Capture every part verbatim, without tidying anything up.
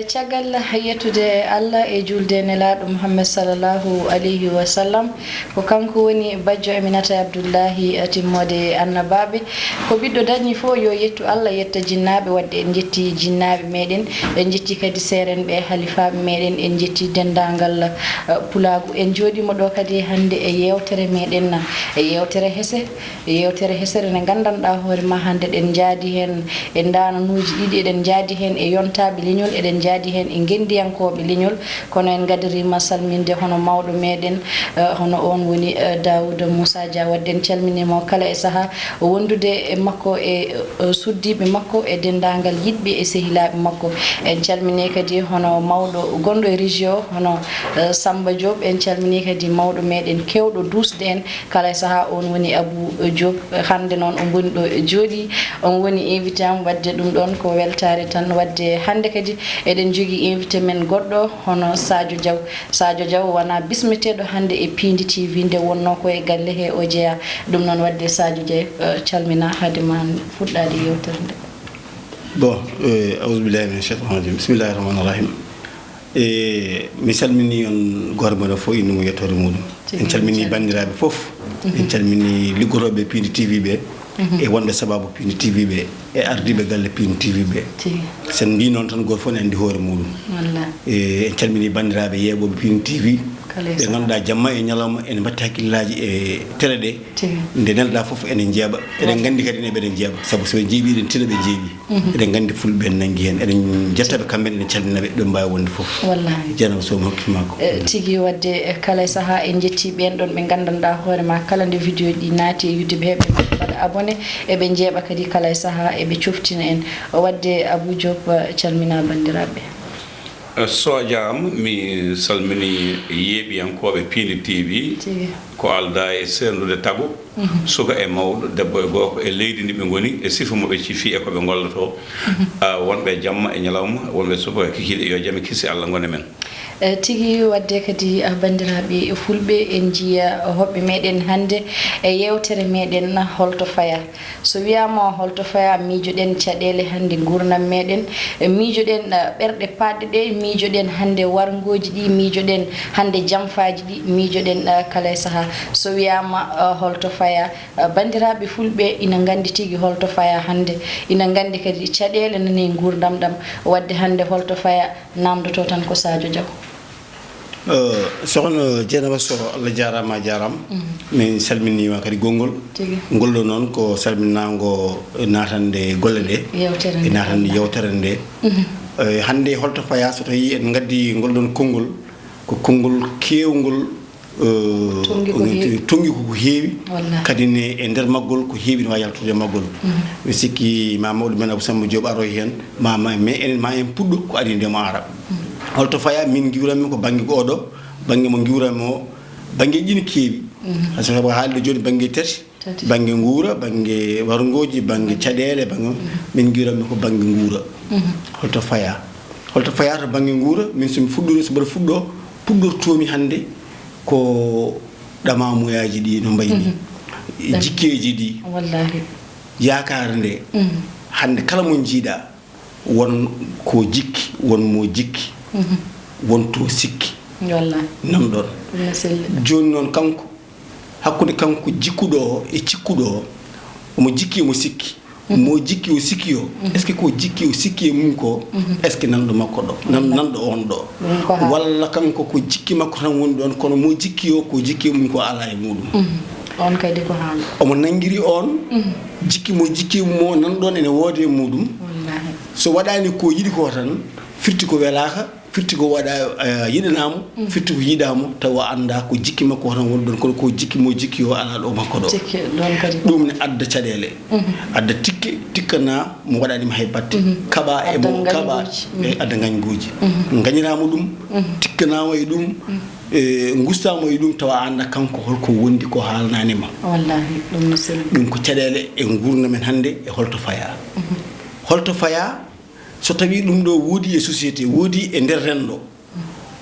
Caggal yettude Allah e juulde e Nelaaɗo Muhammad sallallahu alayhi wa sallam, ko kanko woni bajjo Aminata Abdullahi, timmoode e annabaaɓe. Ko ɓiɗɗo dañi fof yo yettu Allah, yetta jinnaaɓe. Waɗde en njetti jinnaaɓe meɗen, en njetti kadi seerenɓe e halifaaɓe meɗen, en njetti denndaangal, eh, pulaagu. En njooɗiima ɗo kadi hannde e yeewtere meɗen, e yeewtere hese. Yeewtere hesere nde nganndanɗaa hoore ma hannde, eɗen njaadi heen e ndaananuuji ɗiɗi, eɗen njaadi heen e yontaaɓe leñol, eɗen njaadi heen e ngenndiyankooɓe leñol. Kono en ngadiriima salminde hono mawɗo meɗen, eh, hono oon woni, eh, Daawuda Muusa Dia. Waɗde en calminii mo kala e sahaa, wondude e makko e, eh, suddiiɓe makko e denndaangal yiɗɓe e sehilaaɓe makko. En calminii kadi hono mawɗo gonɗo e région, hono, eh, Samba Diop. En calminii kadi mawɗo meɗen keewɗo duusde en kala e sahaa, oon woni Abou Diop. Hannde noon o ngoni ɗo e jooɗii, on woni invité am, waɗde ɗum ɗoon ko weltaare tan. Waɗde hannde kadi eɗen njogii invité men goɗɗo hono Sadio Diaw. Sadio Diaw wonaa bismeteeɗo hannde e Piindi T V, nde wonnoo ko e galle he o jeyaa. Ɗum noon waɗde Sadio Diaw, eh, calminaa hade ma fuɗɗaade yeewtere nde. Bon, eh, auzubillahi mina shaytani rajim. Bismillahi rahmani rahim. E, mi salminii on gooto e mooɗon fof innde mum e yettoode muɗum. Tigi. En calminii banndiraaɓe fof. Mhm. En calminii liggotooɓe Piindi T V ɓe, mhm, e wonɓe sabaabu Piindi T V ɓe, e ardiiɓe galle Piindi T V ɓe. Tigi. So en mbii noon tan, gooto fof ne anndi hoore muɗum. Wallaahi. E, en calminii banndiraaɓe yeeɓooɓe Piindi T V, kala e ɓe sahaa, ngannduɗaa jamma e ñalawma ene mbaɗta hakkillaaji e télé ɗe. Tigi. Nde nelɗaa fof enen njeeɓa. Eɗen nganndi kadi ne ɓeɗen njeeɓa. Sabu so ɓe njeeɓi, eɗen tila ɓe njeeɓi. Mhm. Eɗen nganndi fulɓe en nanngi heen. Eɗen njettaɓe kamɓe, eɗen calminaɓe, ɓe mbaawi wonde fof. Wallaahi. Jeenaba Sow, mi hokkii ma ko. Eh, tigi waɗde, eh, kala e sahaa en njetti ɓeen ɗoon ɓe nganndanɗaa hoore ma kala nde vidéo ɗi naati e YouTube he ɓe mbaɗa abonné, eɓe njeeɓa kadi kala e sahaa eɓe coftina en. Waɗde Abou Diop, eh, calmina banndiraaɓe. Eh, so a jaaraama, mi salmini yeeɓiyankooɓe Piindi T V. Tigi. Ko aldaa e seerndude tago, mhm, suka e mawɗo, debbo e gorko e leydi ndi ɓe ngoni, e sifa mo ɓe cifi e ko ɓe ngollotoo. Mhm. Ah, wonɓe jamma e ñalawma, wonɓe subaka e kikiiɗe, yo jam e kisiyee Allah ngon e men. Eh, tigi waɗde kadi, ah, banndiraaɓe fulɓe, en njiya hoɓɓe meɗen hannde e yeewtere meɗen Holto Fayaa. So wiyaama holto fayaa, miijoɗen caɗeele hannde nguurndam meɗen, e miijoɗen, eh, ɓerɗe paɗɗe ɗe, miijoɗen hannde warngooji ɗi, miijoɗen hannde jamfaaji ɗi, miijoɗen, eh, kala e sahaa. So wiyaama, eh, holto fayaa, eh, banndiraaɓe fulɓe ina nganndi tigi holto fayaa hannde, ina nganndi kadi caɗeele nani e nguurndam ɗam. Waɗde hannde holto fayaa, naamndotoo tan ko Sadio Diaw. Eh, Sokhna Dieynaba Sow, Allah jaaraama, a jaaraama. Mhm. Min salminiima kadi gonngol. Tigi. Ngol ɗoo noon ko salminaango naatande golle ɗe. Yeewtere nde. E naatande yeewtere nde. Mhm. Eh, hannde holto fayaa so tawii en ngaddi ngol ɗoon konngol, ko konngol keewngol, eh, tonngi ko heewi. Tonngi ko ko heewi. Wallaahi. Kadi ne e nder maggol ko heewi ne waawi yaltude e maggol. Mhm. Mi sikki ma mawɗo men Abou Samba Diop aroy heen, ma, ma, mais enen ma en puɗɗo ko adii nde mo ara. Holto fayaa, min ngiwranmi ko bannge ko oɗo, bannge mo ngiwranmi o, bannge ɗi ne keewi. Mhm. Par ce que haali ɗo jooni bannge tati, tati, bannge nguura, bannge warngooji, bannge caɗeele, bannge, mhm, min ngiwranmi ko bannge nguura. Mhm. Holto fayaa? Holto fayaa to bannge nguura, min so mi fuɗɗori, so mboɗo fuɗɗo, puɗɗortoomi hannde ko ɗamaamuyaaji ɗi no mbayi ni. Mhm. Jikkeeji ɗi. Wallaahi. Yaakaare nde. Mhm. Hannde kala mo njiiɗaa, won ko jikki, won mo jikki, mhm, won to sikki. Wallaahi. Nan ɗoon. Ɗum no selli. Jooni noon kanko, hakkunde kanko jikkuɗo o e cikkuɗo o, omo jikki, omo sikki. Mhm. Mo jikki o sikki o, mhm, est-ce que ko jikki o sikki e mum ko, mhm, est-ce que nanɗo makko ɗo, nan-, wallaahi, nanɗo on ɗo? Ɗum ko haa. Walla kanko ko jikki makko tan woni ɗoon, kono mo jikki o, ko jikki e mum ko alaa e muɗum. Mhm. On kadi ko haa. Omo nanngiri on, mhm, jikki mo jikki mo nan ɗoon ene woodi e muɗum. Wallaahi. So waɗaani ko yiɗi ko tan, firti ko welaaka, firti ko waɗa, eh, yiɗanaamo, mm, firti ko yiɗaamo, tawa anndaa ko jikki makko tan woni ɗoon, kono ko jikki mo jikki o alaa ɗo makko ɗo. Jikki ɗoon kadi. Ɗum ne adda caɗeele. Mhm. Adda tikke, tikkana mo waɗaani mo hay batte. Mhm. Kaɓa e adda mo, kaɓa ngañguuji. E, mm, adda ngañguuji. Mhm. Ngañiraama ɗum, mhm, tikkanaama e ɗum, mm, e, ngustaama e ɗum, tawa a anndaa kanko holko wondi ko haalnaani ma. Wallaahi, ɗum no selli. Ɗum ko caɗeele e nguurndam men hannde e holto fayaa. Mhm. Holto fayaa, so tawii ɗum ɗo woodi e société, woodi e nder renndo.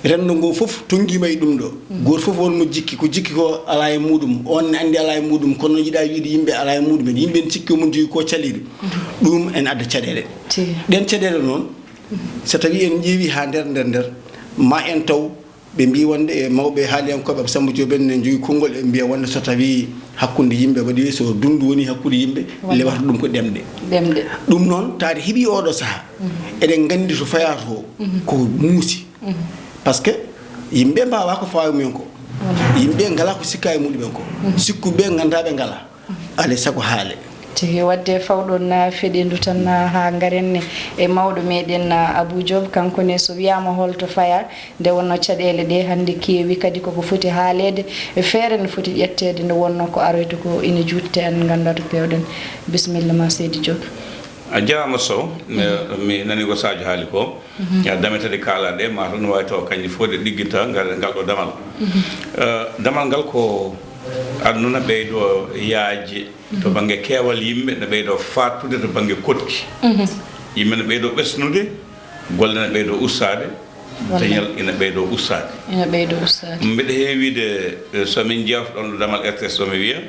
Renndo ngo fof tonngiima e ɗum ɗo. Mm. Gooto fof won mo jikki, ko jikki ko alaa e muɗum. On ne anndi alaa e muɗum, kono yiɗa wiide yimɓe alaa e muɗum en. Yimɓe en cikki omo jogii ko caliiɗo. Mm. Ɗum ene adda caɗeele. Tigi. Ɗeen caɗeele noon, So tawii en ƴeewii haa nder, nder, nder, ma en taw ɓe mbiyi wonde e mawɓe haaliyankooɓe, Abou Samba Diop en ne njogii konngol, ɓe mbiya wonde so tawii hakkunde yimɓe waɗi, so dunndu woni hakkunde yimɓe, Wallaahi. Lewata ɗum ko ɗemɗe. Ɗemɗe. Ɗum noon, taade heɓii ooɗoo sahaa, eɗen nganndi to fayaa to, ko muusi. Par ce que yimɓe mbaawaa ko fawaani mumen ko. Yimɓe ngalaa ko sikkaa e muɗumen ko. Sikkuɓe nganndaa ɓe ngalaa. Alaa e sago haale. Tigi, waɗde fawɗon, ah, feɗendu tan, ah, haa ngaren e mawɗo meɗen, ah, Abou Diop, kanko ne so wiyaama holto fayaa, nde wonnoo caɗeele ɗe hannde keewi, kadi koko foti haaleede, e feere no foti ƴetteede, nde wonnoo ko aroyta ko ina juutte, en nganndaa to peewɗen. Bisimilla ma, Seydi Diop. A jaaraama Sow, mi, mi nani ko Sadio haali ko. Ya dame tati kaalaɗe, ma tan waawi taw kanƴe fof ɗe ɗigginta ngal, ngal ɗo damal. Eh, damal ngal ko aduna ɓeydo yaaje to bannge keewal yimɓe, no ɓeydo faatude to bannge koɗki. Yimɓe no ɓeydo ɓesnude, golle no ɓeydo ustaade, Wallaahi. Dañal ina ɓeydo ustaade. Ina ɓeydo ustaade. Mbeɗa heewi wiide, eh, so min jewtoɗon ɗo damal R T S ɗo, mi wiya,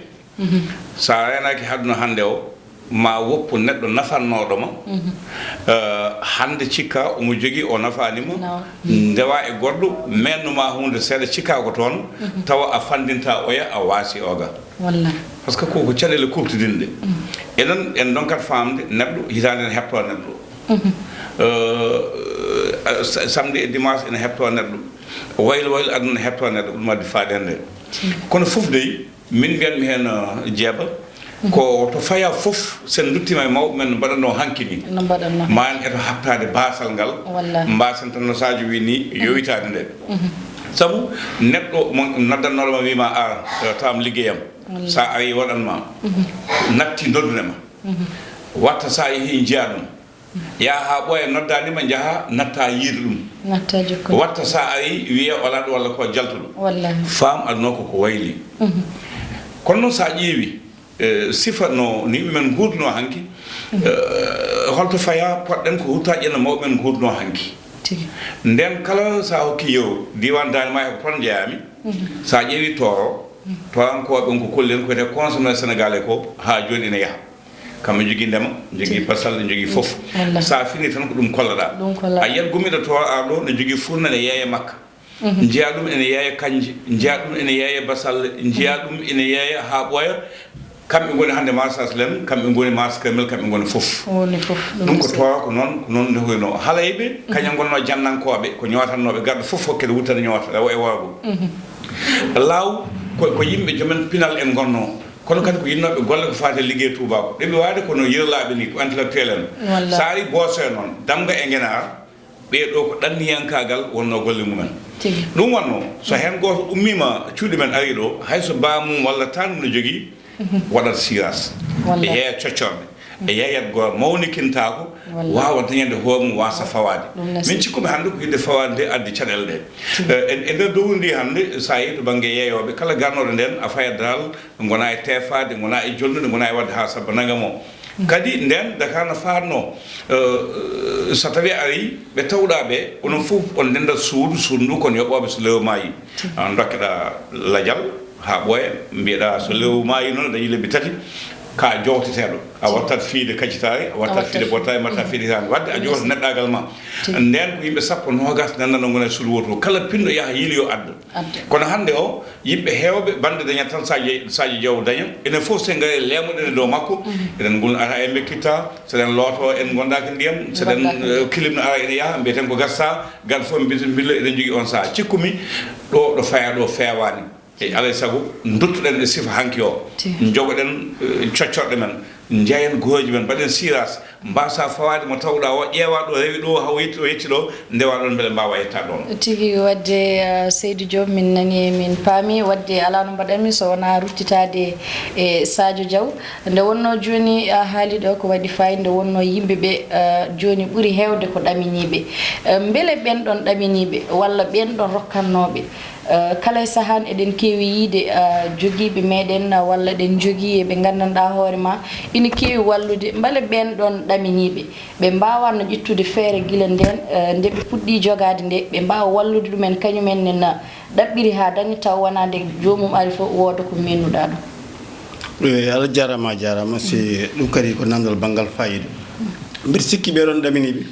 so a reenaaki aduna hannde o, ma woppu neɗɗo nafannooɗo ma. Eh, hannde cikka omo jogii, o nafaani ma. Nawa. Ndewa e goɗɗo, meenno ma huunde seeɗa, cikka ko toon, tawa a fanndinta oya, a waasi oga. Wallaahi. Par ce que ko, ko caɗeele kuuɓtidinɗe. Enen, en ndonkat faamde neɗɗo, hitaande ene heɓtoo neɗɗo. Eh, sa-, samedi e dimanche ene heɓtoo neɗɗo. Waylo waylo aduna ne heɓtoo neɗɗo, ɗum addi faaɗe hannde. Kono fof dey, min mbiyanmi heen, uh, Jeeba, ko to fayaa fof, so en nduttiima e mawɓe men no mbaɗatnoo hanki ni, no mbaɗatnoo, ma en eto haɓtaade baasal ngal, wallaahi, mbaasen tan no Sadio wii ni, yowitaade nde. Sabu neɗɗo mo noddannooɗo ma wii ma, "Ar, uh, tawa mi liggeyam." Wallaahi. So a arii, waɗan ma. Natti noddude ma. Watta so a yehii njiyaa ɗum. Yaha haa ɓooya, noddaani ma, njaha, natta yiide ɗum. Natta jokkude. Watta so a arii, wiya o laaɗo walla ko jaltuɗo. Wallaahi. Faam aduna ko ko wayli. Kono noon so a ƴeewi, eh, sifa no ni men nguurduno hanki, eh, holto fayaa, poɗɗen ko huttaji en no mawɓe men nguurduno hanki. Tigi. Nden kala so a hokki yeru, diiwaan Daande Maayo ko toon njeyaami. So a ƴeewi Tooro, Toorankooɓe on ko kolli en ko wiyetee consommé Sénégalais ko haa jooni ene yaha. Kamɓe njogii ndema, njogii bassalle, njogii fof. Wallaahi. So a finii tan ko ɗum kolloɗaa. Ɗum kolloɗaa. A yiyat gumiiɗo Tooro ara ɗo, ne njogii furna, ne yeeya Makka. Njiyaa ɗum ene yeeya kanje, njiyaa ɗum ene yeeya bassalle, njiyaa ɗum ene yeeya haa ɓooya. Kamɓe ngoni hannde marché H L M, kamɓe ngoni marché Kermel, kamɓe ngoni fof. Woni fof. Ɗum ko Tooro, ko noon, ko noon nehuyno. Halayɓe, kañum ngonnoo jannankooɓe, ko ñootannooɓe, garɗo fof fof kadi wuttana ñoota, rewo e worgo. Laaw, ko, ko yimɓe jomen pinal en ngonnoo. Kono kadi ko yiɗnooɓe golle ko faati e liggey tuubaako. Ɓe ɓe waawde kono yirlaaɓe ni, ko intellectuel en. Wallaahi. So a arii Boosoya noon, Damga e Ngenaar, ɓee ɗoo ko ɗanniyankaagal wonnoo golle mumen. Tigi. Ɗum wonnoo, so heen gooto ummiima cuuɗi men arii ɗo, hay so baamum walla taanum no jogii, waɗat siiraas. Wallaahi. E yeeya coccorɗe. E yeeyat goo mawnikintaako, wallaahi, waawa dañande hoore mum, waasa fawaade. Ɗum ne. Min cikkumi hannde ko yiɗde fawaade nde addi caɗeele ɗe. Eh, e, e nder dowri ndi hannde, so a yehii to bannge yeeyooɓe, kala garnooɗo ndeen, a fayat daral, ngona e teefaade, ngona e jolnude, ngona e waɗde haa sabba nanga mo. Kadi ndeen Dakar no faatnoo, eh, so tawii a arii, ɓe tawɗaa ɓe, onon fof on ndenndat suudu, suudu ndu kon yoɓooɓe so lewru maayi. A ndokkeɗaa lajal, haa ɓooya, mbiyeɗaa so lewru maayi noon, dañi lebbi tati, ka jowteteeɗo. A wattat fiide kacitaari, a wattat fiide bottaari, a wattat fiide hitaande. Waɗde a jowtat neɗɗaagal ma. Tigi. Ndeen ko yimɓe sappo, noogaas ndenndano ngona e suudu wootu. Kala pinɗo yaha yiiloyo adda. Adda. Kono hannde o, yimɓe heewɓe, bannde dañat tan Sadio, Sadio Diaw daña. Enen fof so en ngarii leemoɗen e dow makko, eɗen ngulna ara en mbekkitta, so eɗen looto en ngondaaki ndiyam, so eɗen, eh, kilim no ara ene yaha, mbiyeten ko gasta, gan fof mbita mbilla eɗen njogii on sahaa. Cikkumi ɗo, ɗo fayaa ɗo feewaani. E alaa e sago, nduttuɗen e sifa hanki o. Tigi. Njogoɗen, eh, coccorɗe men, njeyen gorooji men, mbaɗen siiraas, mbaasaa fawaade mo tawɗaa o, ƴeewaa ɗo rewi ɗo, haa o yetti, o yetti ɗo, ndewaa ɗon mbele mbaawa yettaade ɗon. Tigi waɗde, eh, Seydi Diop, min nani, min paami, waɗde alaa no mbaɗanmi so wonaa ruttitaade e Sadio Diaw. Nde wonnoo jooni a haali ɗo ko waɗi faayi, nde wonnoo yimɓe ɓe, eh, jooni ɓuri heewde ko ɗaminiiɓe. Eh, mbele ɓeen ɗon ɗaminiiɓe walla ɓeen ɗon rokkannooɓe, eh, kala e sahaa eɗen keewi yiyde, eh, jogiiɓe meɗen, eh, walla eɗen njogii e ɓe nganndanɗaa hoore ma ina keewi wallude, mbele ɓeen ɗon ɗaminiiɓe, ɓe mbaawaano ƴettude feere gila ndeen, eh, nde ɓe puɗɗii jogaade nde, ɓe mbaawa wallude ɗumen kañumen ne na ɗaɓɓiri haa dañi taw wonaa nde joomum ari fof wooda ko meennuɗaa ɗum. Eey, Allah jaaraama, a jaaraama. Si ɗum kadi ko nanndal banngal faayiida. Mbiɗa sikki ɓee ɗoon ɗaminiiɓe.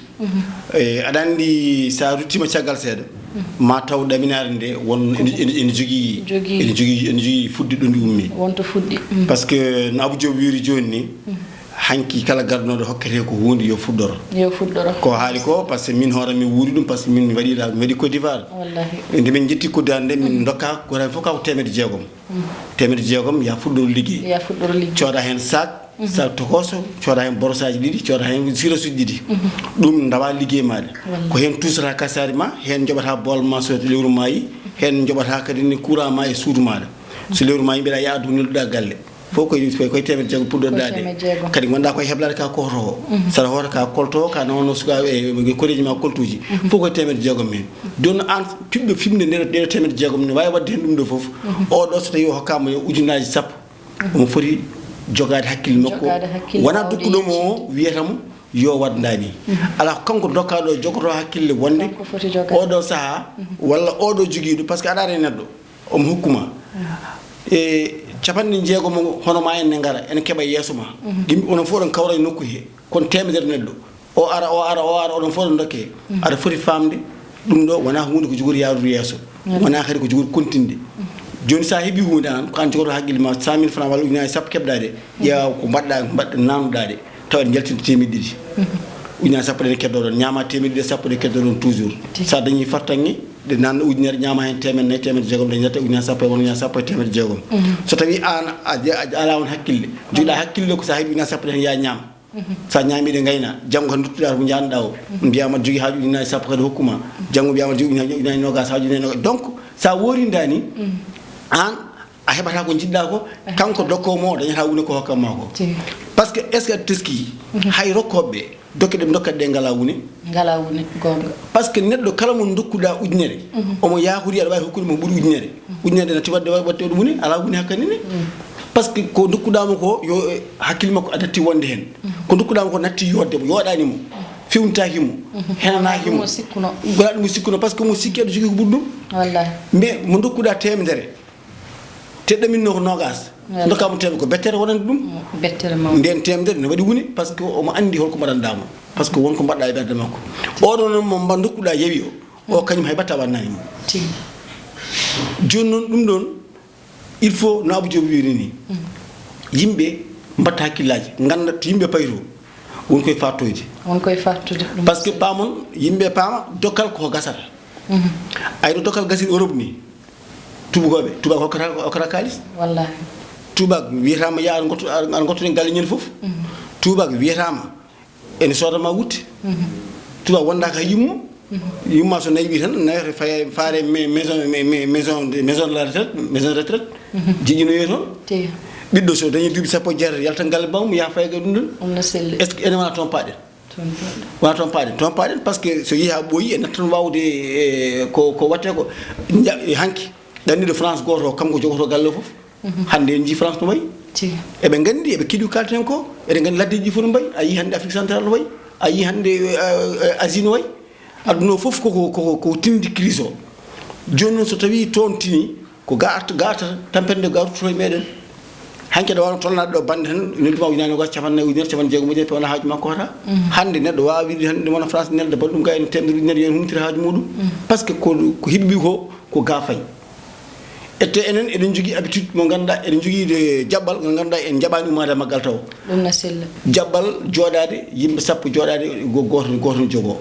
E, aɗa anndi, so a ruttiima caggal seeɗa, ma taw ɗaminaare nde won ene, ene, ene jogii, Jogii. ene jogii, ene jogii fudde ɗo ndi ummi. Wonto fuɗɗi. Mm. Parce que no Abou Diop wiiri jooni ni, hanki kala garɗo ɗo hokkete ko huunde yo fuɗɗoro. Yo fuɗɗoro. Ko haali ko, parce que min hoore mi wuuri ɗum, parce que min mi waɗi la, mi waɗi Côte d'Ivoire. Wallahi. Nde min njetti Côte d'Ivoire nde, min ndokka ko fof ka ko teemedde jeegom. Teemedde jeegom ya fuɗɗoro liggey. Ya fuɗɗoro liggey. Cooda heen sac, sac tokooso, cooda heen borosaaji ɗiɗi, cooda heen sirasuuji ɗiɗi. Ɗum ndawa liggey maaɗa. Wallahi. Ko heen tuusata kasaari ma, heen njoɓata bool ma so lewru maayi, heen njoɓata kadi ni courant ma e suudu maaɗa. So lewru maayi mbiɗa yaha ɗum nelduɗa galle. Fof koye, koye, koye teemedde jeegom puɗɗorɗa de. Teemedde jeegom. Kadi ngonɗa koye heblaade ka kohto o. Saɗa hoota ka kolto o, ka nawno sukaaɓe e koreeji ma koltuuji. Fof koye teemedde jeegom heen. Jooni noon aan piɓɓe fimde nde, nde teemedde jeegom ne waawi waɗde heen ɗum ɗo fof. Oɗo so tawi o hokkaama yo ujunnaaji sappo. Omo foti jogaade hakkille makko. Jogaade hakkille, wona waawde dukkuɗo mo o wiyata mo yo waɗ ndaa ni. Alaa ko kanko dokkaaɗo o jogoto hakkille wonde Kanko foti jogaade. Oɗo sahaa walla oɗo jogiiɗo, parce que aɗa ara e neɗɗo. Omo hokkuma. E capanɗe jeegom hono ma en ne ngara, ene keɓa yeeso ma. Yimɓe onon fof oɗon kawra e nokku he. Kono teemedere neɗɗo. O ara, o ara, o ara, oɗon fof oɗon dokke. Aɗa foti faamde ɗum ɗo wonaa huunde ko jogori yaarude yeeso. Wonaa kadi ko jogori kontinde. Jooni so a heɓii huunde aan, ko aan jogoto hakkille ma cent mille francs walla ujunaaji sappo keɓɗa de. Ƴeewa ko mbaɗɗa, mbaɗɗa naamnoɗa de. Tawa ene njaltina teemedde ɗiɗi. Ujunaaji sappo ɗe keddoɗon, ñaama teemedde ɗiɗi e sappo ɗe keddoɗon toujours. Tigi. So a dañii fartaŋŋe, ɗe nanna ujunere, ñaama heen teemedde nayi, teemedde jeegom, ɗe ñetta ujunere sappo e wona ujunere sappo e teemedde jeegom. So tawi aan a, a, a alaa on hakkille, jogiɗa hakkille ko so a heɓi ujunere sappo ɗe heen ya ñaam. So a ñaami ɗe ngayna, janngo kadi nduttuɗa to njahanɗa o. Mbiyaama jogi haaju ujunere sappo kadi hokkuma. Janngo mbiyaama jogi ujunere, ujunere nogas, haaju ujunere nogas. Donc, so a woorinda ni, aan a heɓata ko njiɗɗa ko, kanko dokkoowo mo o dañata woni ko hokkan ma ko. Tigi. Parce que est-ce que aɗa teski hay rokkooɓe dokke ɗe ndokkat ɗe ngala woni? Ngala woni, goonga. Parce que neɗɗo kala mo ndokkuɗa ujunere, omo yaakori aɗa waawi hokkude mo ɓuri ujunere. Ujunere natti waɗde, waɗde ɗum woni, alaa woni hakkandi ni. Parce que ko ndokkuɗa mo ko yo, eh, hakkille makko a natti wonde heen. Ko ndokkuɗa mo ko natti yooɗde mo, yooɗani mo, fewntaaki mo, henanaaki mo. Ɗum o sikkuno. Wala ɗum o sikkuno, parce que mo sikki aɗa jogii ko ɓuri ɗum. Wallahi. Mais mo ndokkuɗa teemedere, te ɗaminno ko nogas. Wallahi. Ndokka mo teemedere ko bettere wonande ɗum. Bettere mawɗo. Nden teemedere ne waɗi woni, parce que omo anndi holko mbaɗanɗa mo. Parce que wonko mbaɗɗa e ɓernde makko. Oɗo noon mo mba ndokkuɗa yewi o, o kañum hay batta wannani mo. Tigi. Jooni noon ɗum ɗoon, il faut no Abou Diop wiiri ni. Yimɓe mbatta hakkillaaji, ngannda to yimɓe payi to, won koye fattoyde. Won koye fattude. Ɗum Parce que paamon, yimɓe paama, dokkal ko gasata. Ay no dokkal gasiri Europe ni, tuubakooɓe, tuubaak hokkata, hokkata kaalis. Wallahi. Tuubaak wiyataama yaa aɗa ngotto, aɗa ngotto galle ñande fof. Tuubaak wiyataama ene sooda ma wutte. Tuubaak wondaaka hay yumma. Yumma so nayi ɓi tan, nayoto faye, faare me-, maison, me-, me-, maison de, maison de la retraite, maison de retraite. Jiɗinoyo toon. Tigi. Ɓiɗɗo so dañi duuɓi sappo e jeetati, yalta galle bamum, yaha faye ga ɗum ɗon. Ɗum no selli. Est-ce que ene wona toon paaɗen? Toon paaɗen. Wona toon paaɗen. Toon paaɗen, parce que so yehi haa ɓooyi, en nattan waawde, e, ko, ko waɗte ko. Nja-, e hanki, ɗanniiɗo France gooto o, kanko jogoto galle o fof. Hannde en njii France no wayi. Tigi. Eɓe nganndi, eɓe keɗi ko kalten ko, eɗen nganndi laddeeji ɗi fof no mbayi. A yii hannde Afrique centrale no wayi. A yii hannde, eh, eh, Asie no wayi. Aduna o fof koko, koko, ko tindi crise o. Jooni noon so tawii toon tini, ko ga arta, ga arta tampere nde ga ruttoto e meɗen. Hanki aɗa waawi tolnaade ɗo bannde tan, nelduma ujunaaji nogas, capanɗe nayi ujunere, capanɗe jeegom ujunere, pewna haaju makko hota. Hannde neɗɗo waawa wiide hannde wona France nelda banndum ga en teemedere ujunere, yo en humpitire haaju muɗum. Parce que ko, ko hiɓɓi ko, ko ga fayi. Ete enen eɗen njogii habitude mo ngannduɗaa, eɗen njogii de jaɓɓal ngo ngannduɗaa en njaɓaani ummaade e maggal taw. Ɗum na sella. Jaɓɓal jooɗaade, yimɓe sappo jooɗaade, go-, gooto, gooto ne jogoo.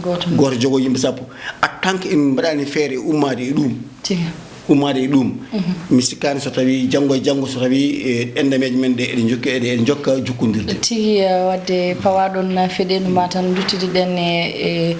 Gooto ne. Gooto jogoo yimɓe sappo. En tant que en mbaɗaani feere e ummaade e ɗum. Tigi. Ummaade e ɗum. Mi sikkaani so tawii janngo e janngo, so tawii, e, enɗameeje men ɗe eɗen njokki, eɗen, eɗen njokka jokkondirde. Tigi, eh, wadde pawaaɗon feɗeendu ma tan, nduttidiɗen e, e,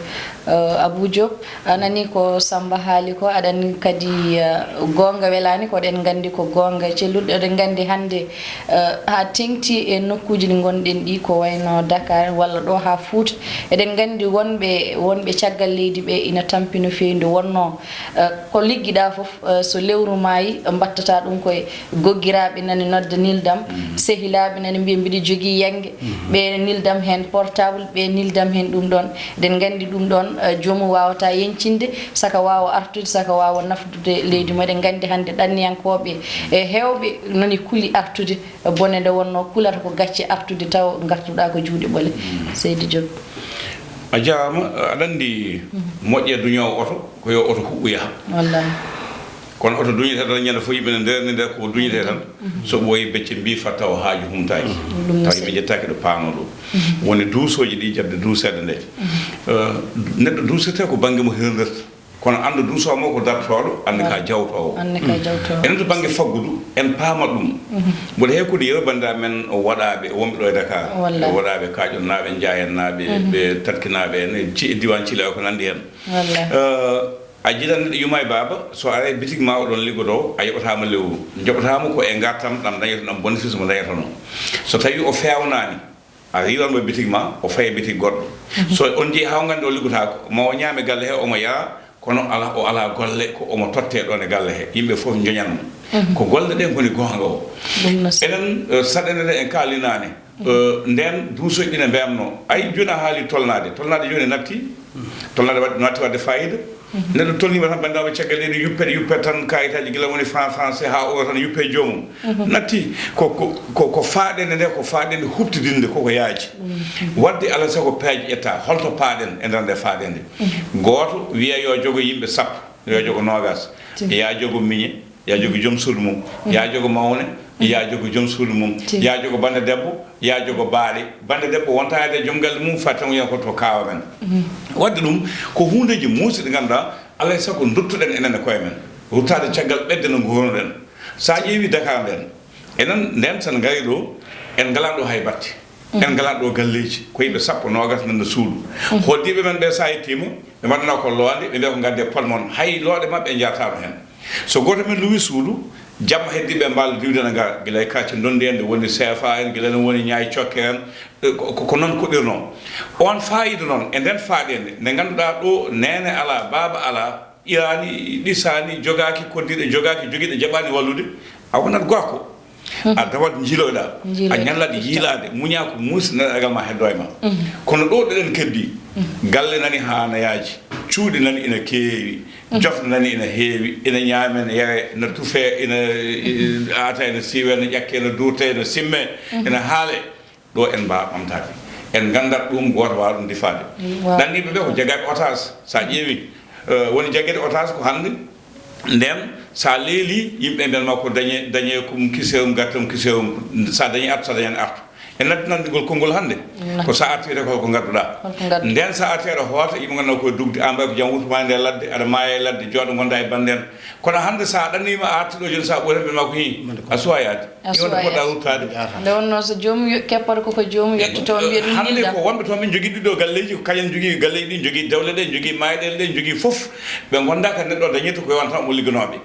eh, Abou Diop. A nanii ko Samba haali ko, aɗa anndi kadi, eh, goonga welaani, ko eɗen nganndi ko goonga celluɗo. Eɗen nganndi hannde, eh, haa teeŋti e nokkuuji ɗi ngonɗen ɗi, ko wayno Dakar walla ɗo haa Fuuta. Eɗen nganndi wonɓe, wonɓe caggal leydi ɓe ina tampi no feewi nde wonnoo, eh, ko liggiɗaa fof, eh, So lewru maayi, mbattata ɗum koye goggiraaɓe nani nodda nildam, sehilaaɓe nani mbiya mbiɗa jogii yannge, ɓe nildam heen portable, ɓe nildam heen ɗum ɗoon. Eɗen nganndi ɗum ɗoon, eh, joomum waawata yeñcinde, saka waawa artude, saka waawa nafdude leydi mo. Eɗen nganndi hannde ɗanniyankooɓe e heewɓe nani kuli artude, bone nde wonnoo kulata ko gacce artude taw ngartuɗaa ko juuɗe ɓole. Seydi Diop. A jaaraama, aɗa anndi moƴƴe duñoowo oto, ko yo oto huɓɓu yaha. Wallahi. Kono oto duñetee tan ñande fof yimɓe ne ndeerni nder ko duñetee tan. So ɓooyi becce mbii fat taw haaju humtaaki. Ɗum no taw yimɓe seeɗa. Njettaaki ɗo paanoo ɗum. Woni duusooji ɗi jaɓde duuseede nde. Eh, neɗɗo duusirtee ko bannge mo hirndirta. Kono annda duusoowo mo ko dartooɗo, annda ka jawtoowo. Annda ka jawtoowo. Enen to bannge faggudu, en paama ɗum. Mboɗo heewi ko ɗi yeru banndiraaɓe men waɗaaɓe, wonɓe ɗo e Dakar. Wallahi. Waɗaaɓe Kaaƴonnaaɓe, Njaayannaaɓe, ɓe Tatkinaaɓe en, e ci-, e diiwaan Cilaa ko nanndi heen. Wallahi. Eh, A jiidan neɗɗo yumma e baaba, so aray bitik ma oɗon liggotoo, a yoɓataama lewru. Njoɓataama ko e ngartam ɗam dañata ɗam bonifis mo dañatanoo. So tawii o feewnaani, a riiwan mo bitik ma, o faya bitik goɗɗo. So on njii haa o nganndi o liggotaako, ma o ñaame galle he, omo yara, kono ala, o alaa golle, ko omo tottee ɗoon e galle he. Yimɓe fof njoñan mo. Ko golle ɗen ngoni goonga o. Ɗum no se- Enen, eh, saɗeende nde en kaalinaani. Eh, ndeen duusooji ɗi ne mbiyatnoo. Ay, jooni a haali tolnaade. Tolnaade jooni natti. Tolnaade waɗ-, natti waɗde faayiida. Neɗɗo tolniima tan, banndiraaɓe, caggal leydi yuppet, yuppet tan, kaayitaaji gila woni franc français haa o tan yuppee joomum. Natti ko, ko, ko, ko faaɗeende nde, ko faaɗeende huɓtidinde, koko yaaji. Waɗde alaa sago peeje ƴettaa, holto paaɗen e nder nde faaɗeende? Gooto wiya yo jogo yimɓe sappo, yo jogo noogaas, ya jogo miñe, ya jogo joom suudu mum, ya jogo mawne, ya jogo joom suudu mum, ya jogo bannde debbo, ya jogo baaɗe. Bannde debbo wonta yaade e joom galle mum, fati tan wiya ko to kaawa men. Waɗde ɗum ko huundeeji muusɗi ɗi ngannduɗaa, alaa e sago duttoɗen enen e koye men, ruttaade caggal ɓedde no ngooruɗen. So a ƴeewi Dakar nden, enen nden so en ngarii ɗo, en ngalaa ɗo hay batte. En ngalaa ɗo galleeji, ko yimɓe sappo, noogaas nana suudu. Hoɗdiiɓe men ɓe, so a yettiima, ɓe mbaɗana ko loonde, ɓe mbiya ko ngadde pot mon. Hay looɗe maɓɓe en njaataano heen. So gooto men luwi suudu, jamma heddiiɓe ɓe mbaala diwde na ngaa, gila e kacce ndonndi en, nde woni C F A en, gila no woni ñaay cokke en, e ko, ko, ko noon kuɓirnoo. On faayiida noon, e nden faaɗeende, nde ngannduɗaa ɗo neene alaa, baaba alaa, iraani, ɗisaani, jogaaki, koddiiɗo jogaaki, jogiiɗo jaɓaani wallude, a wonat gorko. A dawat njiiloyɗaa, a ñallat yiilaade, muñaa ko muusi, neɗɗagal ma heddoo e ma. Kono ɗo ɗeɗen keddi, galle nani haa na yaaji, cuuɗi nani ina keewi, jofde nani ina heewi, ina ñaame, ina yare, ina tufe, ina, eh, aata, ina siiwe, ina ƴakke, ina duurte, ina simme, ina haale. Ɗo en mbaawa ɓamtaade. En nganndat ɗum, gooto waawa ɗum difaade. Waaw. Ɗanniiɓe ɓe ko jagaaɓe otage. So a ƴeewi, eh, woni jageede otage ko hannde. Nden, so a leeli, yimɓe mbiyan ma ko dañe, dañe kum kiseum, gattum kiseum. So a dañi artu, so a dañani artu. En nattinanɗi ngol konngol hannde. Ko so a arti wiyete ko holko ngadduɗaa. Holko ngadduɗaa. Nden so a arti aɗa hoota, yimɓe ngannduɗaa koye dugde, an mbay ko jam wurtuma e nder ladde, aɗa maaya e ladde, jooɗo ngonda e bannde en. Kono hannde so a ɗanniima a arti ɗo jooni, so a ɓooyii tan ɓe ma ko hii. A suwaa yaade. A suwaa yaade. Iwde poɗɗa ruttaade. Nde wonnoo so joomum yo-, keppata koko joomum yettotoo, mbiya ɗum hannde yiɗa. Ko wonɓe toon ɓe njogii ɗiɗo galleeji, ko kañum njogii galleeji ɗi, njogii dewle ɗe, njogii maayɗeele ɗe, njogii fof. Ɓe ngonda ka neɗɗo dañata ko yowanta mo ligganooɓe.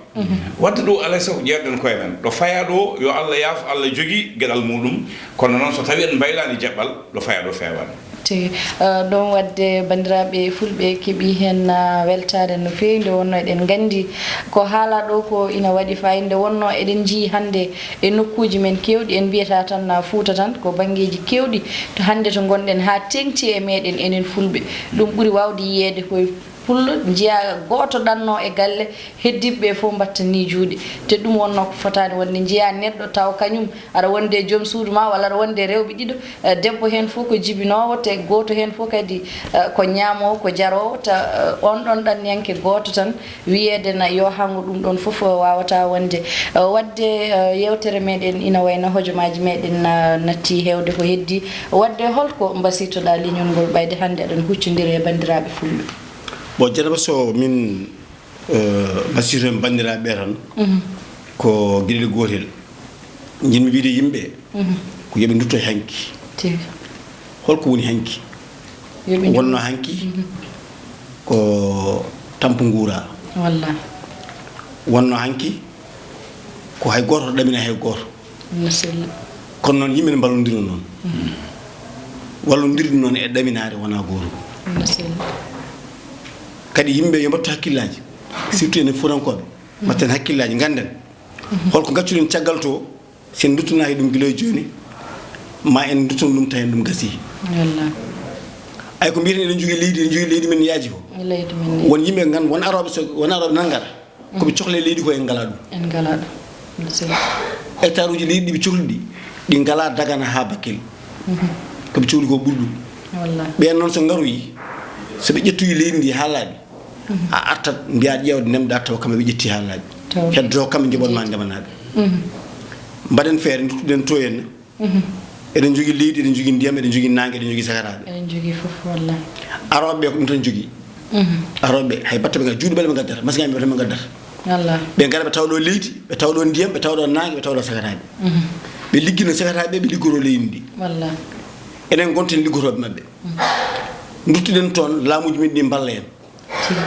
Waɗde ɗo alay sago ƴeerɗen koye men. Ɗo fayaa ɗo yo Allah yaafo, Allah jogii geɗal muuɗum. Kono noon so tawii en mbaylaani jaɓɓal, ɗo fayaa ɗo feewaani. Tigi. Eh, ɗum waɗde banndiraaɓe fulɓe keɓii heen, ah, weltaare no feewi. Nde wonnoo eɗen nganndi ko haalaa ɗo ko ina waɗi faayiida. Nde wonnoo eɗen njiyii hannde e nokkuuji men keewɗi, en mbiyata tan, ah, Fuuta tan, ko banngeeji keewɗi to hannde to ngonɗen haa teeŋti e meeɗen enen fulɓe. Ɗum ɓuri waawde yiyeede koye pullo, njiyaa gooto ɗannoo e galle, heddiiɓe ɓe fof mbatta nii juuɗe. Te ɗum wonnoo ko fotaani wonde, njiyaa neɗɗo tawa kañum aɗa wonde e joom suudu ma walla aɗa wonde e rewɓe ɗiɗo, eh, debbo heen fof ko jibinoowo, te gooto heen fof kadi, eh, ko ñaamoowo, ko jaroowo, ta, eh, on ɗon ɗanniyanke gooto tan wiyeede na yo hango ɗum ɗon fof, eh, waawata wonde. Eh, waɗde, eh, yeewtere meɗen ina wayno hojomaaji meɗen na natti heewde ko heddi. Waɗde holko mbasiytoɗaa leñol ngol ɓayde hannde aɗen huccondiri e banndiraaɓe fulɓe? Bon, Dieynaba, so min, eh, mbasiyto heen banndiraaɓe ɓe tan, ko geɗel gootel. Njiɗmi wiyde yimɓe ko yo ɓe ndutto e hanki. Tigi. Holko woni hanki? Yo ɓe wonno ndutto. Hanki ko tampu nguura. Walla. Wonno hanki ko hay gooto ɗamina hay gooto. No selli. Kono noon yimɓe ne mballondira noon. Wallondirde noon e ɗaminaade wonaa gooto. No selli. Kadi yimɓe yo mbattu hakkillaaji, surtout enen Fuutankooɓe. Mbatten hakkillaaji, ngannden holko ngaccuɗen caggal to. Si en nduttunaaki ɗum gila e jooni, ma en ndutton ɗum tawi ɗum gasii. Wallaahi. Ay ko mbiyeten eɗen njogii leydi, eɗen njogii leydi men yaaji ko. Leydi men ni. Won yimɓe ngan, won arooɓe so, won arooɓe nangara. Ko ɓe cohli e leydi ko en ngalaa ɗum. En ngalaa ɗum. Hectare uji leydi ɗi ɓe cohli ɗi, ɗi ngalaa Dagana haa Bakel. Ko ɓe cohli ko ɓuri ɗum. Wallaahi. Ɓeen noon so ngaroyi, so ɓe ƴettoyi leydi ndi haa laaɓi, a artat mbiyaa ƴeewde ndemɗaa tawa kamɓe ɓe ƴetti haa laaɓi. Taw. Heddo kamɓe njoɓon ma ndemanaaɓe. Mbaɗen feere, nduttuɗen to en. Eɗen njogii leydi, eɗen njogii ndiyam, eɗen njogii naange, eɗen njogii sakaraaɓe. Eɗen njogii fof, wallaahi. Arooɓe ɓe ko ɗum tan njogii. Arooɓe ɓe, hay batte ɓe ngaa juuɗe ɓe ɓe ngaddata, masiŋaaji ɓe ɓe ngaddata. Wallaahi. Ɓe ngara ɓe tawa ɗo leydi, ɓe tawa ɗo ndiyam, ɓe tawa ɗo naange, ɓe tawa ɗo sakaraaɓe. Ɓe liggino sakaraaɓe, ɓe liggoro leydi ndi. Wallaahi. Enen ngonten liggotooɓe maɓɓe. Nduttuɗen toon, laamuuji men ɗi mballa en.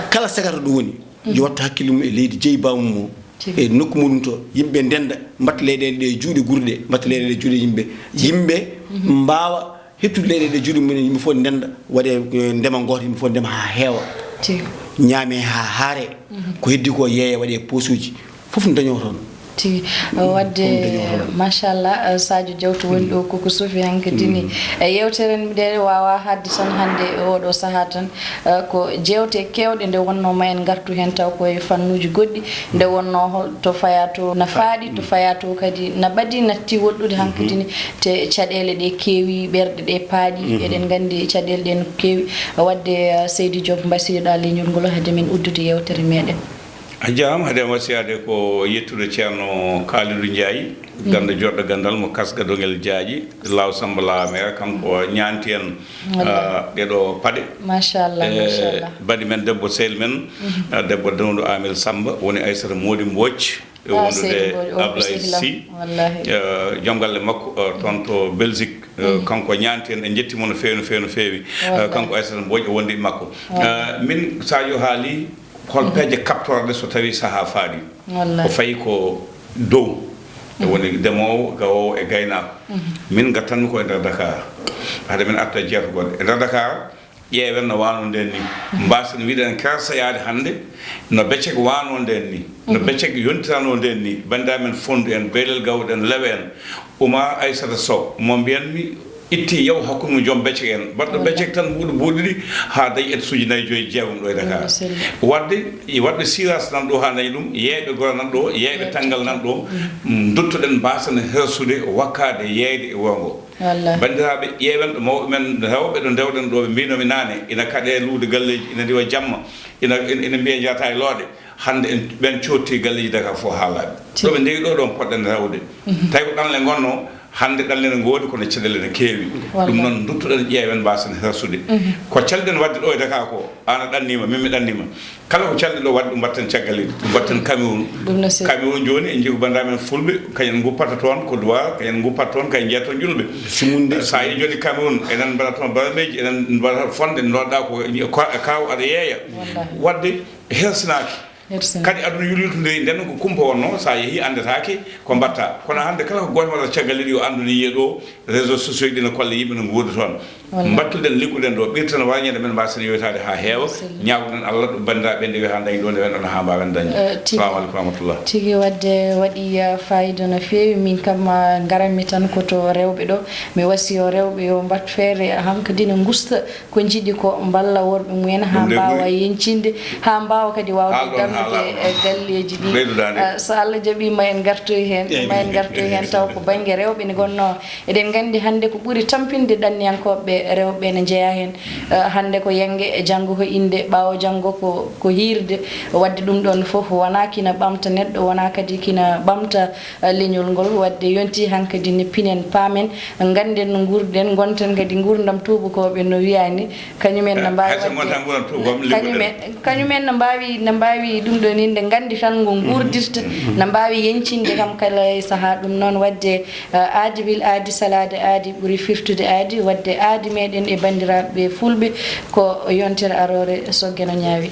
Kala sagata ɗo woni, yo wattu hakkille mum e leydi jeyi baamu mum o, e nokku muɗum to, yimɓe ndennda, mbatta leyɗeele ɗe e juuɗe guurɗe, mbatta leyɗeele ɗe e juuɗe yimɓe. Yimɓe mbaawa hettude leyɗeele ɗe e juuɗe mum en, yimɓe fof ndennda, waɗe, eh, ndema ngoota, yimɓe fof ndema haa heewa. Tigi. Ñaame haa haare. Ko heddi ko yeeya waɗe e posuuji. Fof ne dañoo toon. Tigi. Fof ne dañoo toon. Wadde, machallah, eh, Sadio Diawto woni ɗo, koko suufi hankadi ni. E yewtere nde waawaa haaɗde tan hannde e oɗo sahaa tan. Eh, ko jeewte keewɗe nde wonnoo ma en ngartu heen taw ko e fannuuji goɗɗi, nde wonnoo hol to fayaa to na faaɗi, to fayaa to kadi na ɓadii, natti woɗɗude hankadi ni, te caɗeele ɗe keewi, ɓerɗe ɗe paaɗi, eɗen nganndi caɗeele ɗe no keewi. Wadde, eh, Seydi Diop, mbasiyoɗaa leñol ngol hade men uddude yewtere meɗen. A jaaraama, hade am wasiyaade ko yettude Ceerno Kalidou Ndiaye, ganndo joɗɗo ganndal mo Kasga Dogel Jaaƴi, Laaw Samba Laamere, kanko ñaanti en, ah, ɗeɗo paɗe. Machallah, eh, machallah. Badi men debbo sehil men, ah, debbo Dawdo Amel Samba, woni Aissata Mody Mbodj, e wondude Ablaye Sy, eh, joom galle makko, eh, toon to Belgique. Eh, kanko ñaanti en, en njetti mo no feewi, no feewi, no feewi. Eh, kanko Aissata Mbodj, o wondi e makko. Eh, min, Sadio haali, hol peeje kaɓtorɗe so tawii sahaa faaɗi? Wallaahi. Ko fayi ko dow. E woni ndemoowo, gawoowo e gaynaako. Min ngattanmi ko e nder Dakar. Hade min arta jeetogol. E nder Dakar, ƴeewen no waano nden ni. Mbaasen wiɗen kersa yaade hannde, no beccek waano nden ni. No beccek yontirano nden ni. Banndiraaɓe men Fonndu en, Beelel Gawɗo en, Lewe en. Oumar Aissata Sow, mo mbiyanmi, itti yaw hakkunde mum joom beccek en. Baɗɗo beccek tan mbuuɗi mbuuɗi ɗi haa dañi hectares uji nayi, joyi, jeegom ɗo e Dakar. Waɗde, waɗɓe siras nan ɗo haa dañi ɗum, yeeyɓe gora nan ɗo, yeeyɓe tanngal nan ɗo, mm, nduttoɗen mbaasen hersude, wakkaade, yeeyde e wuro ngo. Wallaahi. Banndiraaɓe, ƴeewen ɗo mawɓe men rewɓe ɗo ndewɗen ɗo, ɓe mbiinoomi naane, ina kaɗee luude galleeji, ina ndiwa jamma, ina, ina, ina mbiya njaata e looɗe. Hannde en, ɓeen coodti galleeji Dakar fof haa laaɓi. Ɗo ɓe ndewi ɗo, ɗoon poɗɗen rewde. Tawi ko ɗanle ngonnoo, hannde ɗanle ne ngoodi, kono caɗeele ne keewi. Wallaahi. Ɗum noon, nduttoɗen, ƴeewen, mbaasen hersude. Ko calɗen waɗde ɗo e Dakar ko, aan a ɗanniima, min mi ɗanniima. Kala ko calɗen ɗo waɗde, ɗum mbaɗten caggal leydi, ɗum mbaɗten Cameroun. Ɗum no selli. Cameroun jooni, en njii ko banndiraaɓe men Fulɓe, kañum nguppata toon Côte d'Ivoire, kañum nguppata toon, kañum njeya toon julɓe. Simunde. So a yii jooni Cameroun, enen mbaɗa toon barameeji, enen mbaɗa fonde, noɗɗa ko, ko, kaw aɗa yeeya. Wallaahi. Waɗde hersinaaki. Merci. Kadi aduna yulirtondiri, nden ko kumpa wonno, so a yehii anndataake ko mbaɗta. Kono hannde kala ko gooto waɗata caggal leydi, yo anndu ne yiya ɗo, réseaux sociaux ɗi ne kolla yimɓe no nguurdi toon. Wallaahi. Mbattuɗen, liggoɗen ɗo, ɓirten warñeede men, mbaasen yewtaade haa heewa. Merci. Ñaagoɗen Allah ɗo banndiraaɓe ɓe ndewi haa dañi ɗo nde wen ɗon haa mbaawen dañde. Eh, tigi. Salamu aleykum wa rahmatullah. Tigi wadde waɗi, eh, fayida no feewi. Min kam, ah, ngaranmi tan ko to rewɓe ɗo. Mi wasiyo rewɓe yo mbat feere hankadi ne ngusta ko njiɗi ko, mballa worɓe mumen haa mbaawa yeñcinde, haa mbaawa kadi waawde darnude, eh, galleeji ɗi. Eh, so Allah jaɓii, ma en ngartoy heen, ma en ngartoy heen, taw ko bannge rewɓe ne ngonnoo. Eɗen nganndi hannde ko ɓuri tampinde ɗanniyankooɓe rewɓe ne njeyaa heen. Eh, hannde ko yannge, e janngo ko innde, ɓaawo janngo ko, ko hiirde. Waɗde ɗum ɗoon fof wonaa kina ɓamta neɗɗo, wonaa kadi kina ɓamta eh, leñol ngol. Waɗde yonti hankadi ne pinen paamen, ngannden no nguurden, ngonten kadi nguurndam tuubakooɓe no wiyaa ni, kañumen ne mbaawi waɗde, kañumen, kañumen ne mbaawi, ne mbaawi ɗum ɗoon innde nganndi tan ngo nguurdirta, ne mbaawi yeñcinde kam kala e sahaa. Ɗum noon waɗde, eh, aadi wil aadi, salaade aadi ɓuri firtude aadi, waɗde aadi meɗen e banndiraaɓe fulɓe ko yontere aroore Sogge no ñaawi.